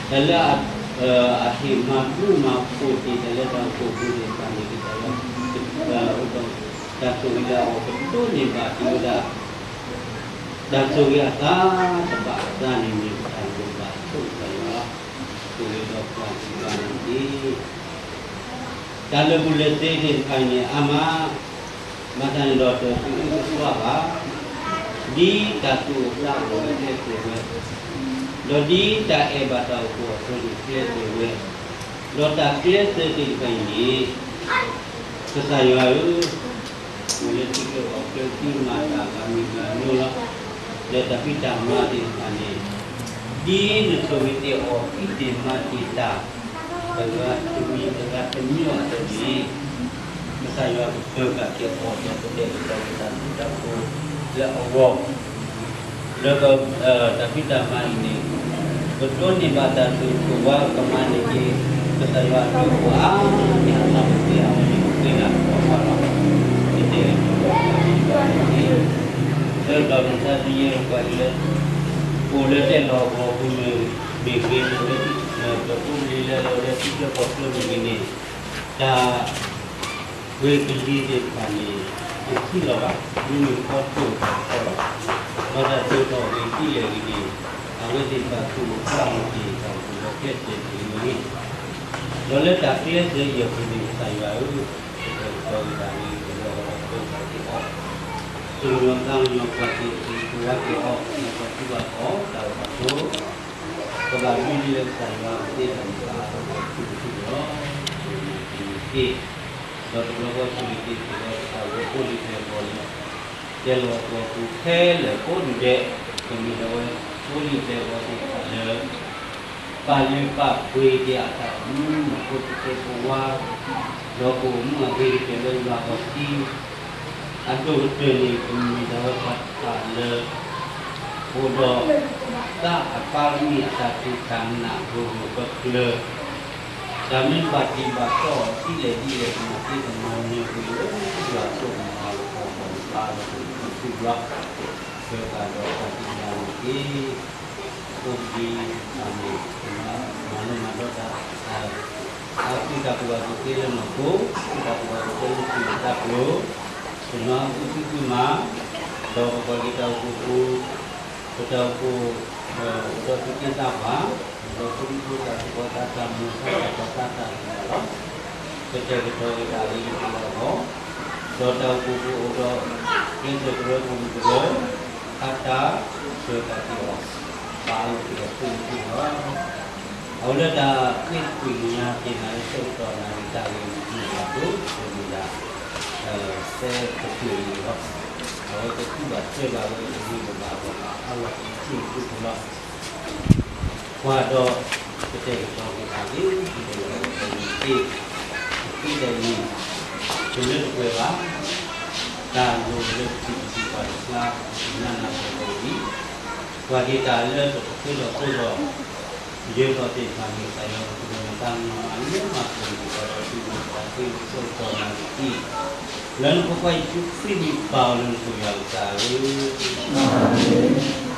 တၢ်လၢ အဟ့ၣ်မၤဘူၣ်မၤဖှိၣ်တ့ၢ်တၢ်လၢတၢ်အိၣ်ဖှိၣ်ပူၤသ့ၣ်တဖၣ်န့ၣ် ကစၢ်ယွၤ အိၣ်ဒီးတၢ်ဆိၣ်ဂ့ၤလၢအဂီၢ် ကတိၢ်န့ၢ်ဘၣ်က့ၤဝဲဒၣ် တၢ်ဆိၣ်ဂ့ၤအသးတဘၣ်အသးန့ၣ် မ့ၢ်တၢ်လိၣ်ဘၣ်ဆိၣ်ကစၢ်ယွၤလီၤ. ဆိၣ်ဂ့ၤဒီးပှၤသ့ၣ်တဖၣ်န့ၣ်တက့ၢ်. တၢ်လၢာ်ဘူၣ်လၢာ်စ့သ့ၣ်တဖၣ်အံၤန့ၣ် အါမး မၤသးန့ၣ်ဒီးတသံၣ်အုးသံၣ်သီဘၣ်, ဒ်တၢ်သူၣ်အိၣ်သးအိၣ်အသိးကျဲးစၢးဝဲ, ဒီးဒ်တၢ်အဲၣ်ဘၣ်တၢ်အိၣ်ဖှိၣ်အသိးန့ၣ်ကျဲးစၢးဝဲ, ဒီးတၢ်ကျဲးစၢးသ့ၣ်တဖၣ်အံၤန့ၣ် ကစၢ်ယွၤဧၢ, ပဝဲလၢထံကီၢ်အကျဲၤသံမၤတၢ်ဂၤမံၤဂၤမံၤလီၤ. ဒီးတၢ်ဖံးတၢ်မၤသ့ၣ်တဖၣ်န့ၣ် ဒ်နဆိၣ်ဂ့ၤသ့ၣ်အီၤ ဒ်တၢ်မၤတ့ၢ်တၢ် တဂၤတမံၤတဂၤတမံၤအသိးန့ၣ် ကစၢ်ယွၤကပၢၤဃာ်က့ၤအီၤ ဒီးကတဲာ်ကတီၤက့ၤတၢ်ဘျုးတၢ်ဖှိၣ်လၢအဂီၢ် လၢတၢ်ဖံးတၢ်မၤအံၤန့ၣ် ကတိၢ်န့ၢ်ဘၣ်တၢ်ဆိၣ်ဂ့ၤဆိၣ်ဝါ ကမၤန့ၢ်က့ၤ ကစၢ်ယွၤအဘျုးအဖှိၣ်အါမံၤအသး ပသ့ၣ်ညါအီၤန့ၣ် ပဃ့နၤပှၤလီၤ. ကတဲာ်ကတီၤက့ၤတၢ်ဘျုးတၢ်ဖှိၣ်န့ၣ် လၢဒီးကစၢ်သယဲပှၤအံၤလၢ အိၣ်လၢတဲလီၤအဂီၢ်ပူၤမ့ၢ်ဂ့ၤ လၢပဖိပလံၤလၢလီၤလၢထံချၢကီၢ်ချၢမ့ၢ်ဂ့ၤန့ၣ် တၢ် ဂ့ၤကလံၤသ့ၣ်တဖၣ်န့ၣ် တထံၣ်လီၤဘၣ်, မ့မ့ၢ်ခီဖျိတၢ်ကီလီၤ. ဒီးတၢ်ဒိၣ်ထီၣ်ဂ့ၤဒ်လဲၣ်ဂ့ၤန့ၣ် အဝဲသ့ၣ်တဖၣ်သူၣ်အိၣ်သးအိၣ်တ့ၢ်တၢ်အိၣ်ဖှိၣ်ဒီးကျဲးစၢးတ့ၢ်ဝဲန့ၣ်, ဒီးလၢတၢ်ကျဲးစၢးအံၤအပူၤန့ၣ် ကစၢ်ယွၤဧၢ, ကတဲာ်ကတီၤက့ၤတၢ်ဂ့ၤကလံၤအဂီၢ်ဒီးပၢၤဃာ်က့ၤအီၤ, ဆိၣ်ဂ့ၤဒီးသးကညီၤပှၤက့ၤအီၤ ဆိၣ်ဂ့ၤဆိၣ်ဝါက့ၤအီၤ ဒီးပှၤကူဘၣ်အီၤ တၢ်အိၣ်ဖှိၣ် ကဘၣ်မံလံလၢကစၢ်ယွၤအသ့တၢ်မ့ၢ်တၢ်အလီၢ်လၢထူၣ်ပထူၣ်လီၤ. ပမၤတ့ၢ်န့ၣ်တက့ၢ်. ဒီးတဘျီဃီဆိၣ်ဂ့ၤက့ၤဒီးတၢ်ဝဲဖိလံၤပျဲၢ်ဘီၣ်လၢ တဲလီၤအပှၤပူၤခဲလၢာ်ကိးဒူၣ်ဒဲး, ကမ့ၢ်ဒၣ်ဝဲဖိလံၤပျဲၢ်ဘီၣ်သ့ၣ်တဖၣ်လၢ ပာ်လုၢ်ပာ်ပှ့ၤက့ၤအတၢ်အိၣ်မူ မူခိၣ်သကိးပဝါ, ဒီးကအိၣ်မူအဂ့ၤကတၢၢ်လၢယွၤအဂီၢ်သံ အဒိၣ်ကတၢၢ်န့ၣ် ကမ့ၢ်ဒၣ်ဝဲပှၤတဖၣ်လၢ အိၣ်ဒီးသးအပါရမံအတၢ်စူၢ်တၢ်နာ်ဂၢၢ်ဂၢၢ်ကျၢၤကျၢၤ, တၢ်မ့ၢ်ဘၣ်တံၢ်ဘၣ်တီၢ်အီၤဒ်လဲၣ်ဒ်လဲၣ် ကမၤသ့ကမၤညါကွံာ်လၢယွၤအစိကမီၤအလၤကပီၤတဖၣ်လၢပကထူၣ်စုဘျီ ပၢၤဃာ်ဒီးတၢ်သ့ၣ်ညါန့ၣ်တက့ၢ်. အိၣ်ဘှံးအမ့ၢ် မၤလိမၤဒိးတၢ် အဃုတၢ်ကူၣ်ဘၣ်ကူၣ်သ့လၢနီၢ်ခိ, ဃုတၢ်ကူၣ်ဘၣ်ကူၣ်သ့လၢထံၣ်တၢ်ကျိၤ, ပနီၢ်အုၣ်သံကွံမး, ဒီးပကွၢ်က့ၤတၢ်အိၣ်ဖှိၣ်ပူၤ, ပတၢ်အိၣ်ဖှိၣ် အိၣ်ဒီးသူၣ်က့သးပှၢ်, အိၣ်ဒီးဖိဒံဖိသၣ် သကိးသးတၢ်မုာ်သးတၢ်ပှီၤသးတၢ်သ့ၣ်တဖၣ်လီၤ. ကတဲာ်ကတီၤက့ၤတၢ်ဂ့ၤကတၢၢ်အဂီၢ်, ဒီးတၢ်အိၣ်ဖှိၣ်ပူၤအိၣ်ဒီး ကျဲးစၢးကရၢကရိကရၢ, အတၢ်ဆှၢတၢ်သ့ၣ်အီၤ, ဘၣ်အလီၢ်တ့ၢ်အီၤဆိၣ်ဂ့ၤဆိၣ်ဝါလီၤ. အဝဲလၢတၢ်ဃ့ကွံာ်ညါက့ၤနၤလၢဆၢကတီၢ်နၤလံတၢ်ဂ့ၢ်မုၢ်မ့ၢ်ဘၣ်ဒိ တမ့ၢ်ဒၣ် သဲကတၢၢ်အံၤလီၤ. အဝဲကထူၣ်ဘၣ်စၢၤဘၣ်ဝဲတဂ့ၤတဘၣ်အဂီၢ်ဘၣ် အလီၢ်တံၢ်ထူၣ်ထူၣ်လီၤ. ကွၢ်ဒီး ကတဲာ်ကတီၤက့ၤတၢ်ဂ့ၤကတၢၢ်အဂီၢ် ပမ့ၢ်တ့ၢ် ပသ့ဒၣ်အံၤ တလၢတပှဲၤဘၣ်, တၢ်လိၣ်လၢပထံၣ်ပထံၣ်ပှၤတဖၣ် ပနၢ်နၢ်ပှဲၤပှဲၤလံ, ကွၢ်က့ၤတၢ်လၢတဃ့ထီၣ်ဃ့ထီၣ် ယဲၢ်သီးသ့ၣ်တဖၣ်န့ၣ် ကစၢ်ယွၤကဆိၣ်ဂ့ၤနၤသးကညီၤမၤလၢမၤပှဲၤန့ၢ်ပှၤဒီး သုမ့ၢ်ပှၤသ့လၢဆၢကတီၢ်နၤတက့ၢ်. လၢနဖိခွါယ့ၣ်ၡူးခရံာ်မံၤပၢ်အီၤလၢနကိးယွၤကစၢ်ဧၢ, အၤမ့ၣ်.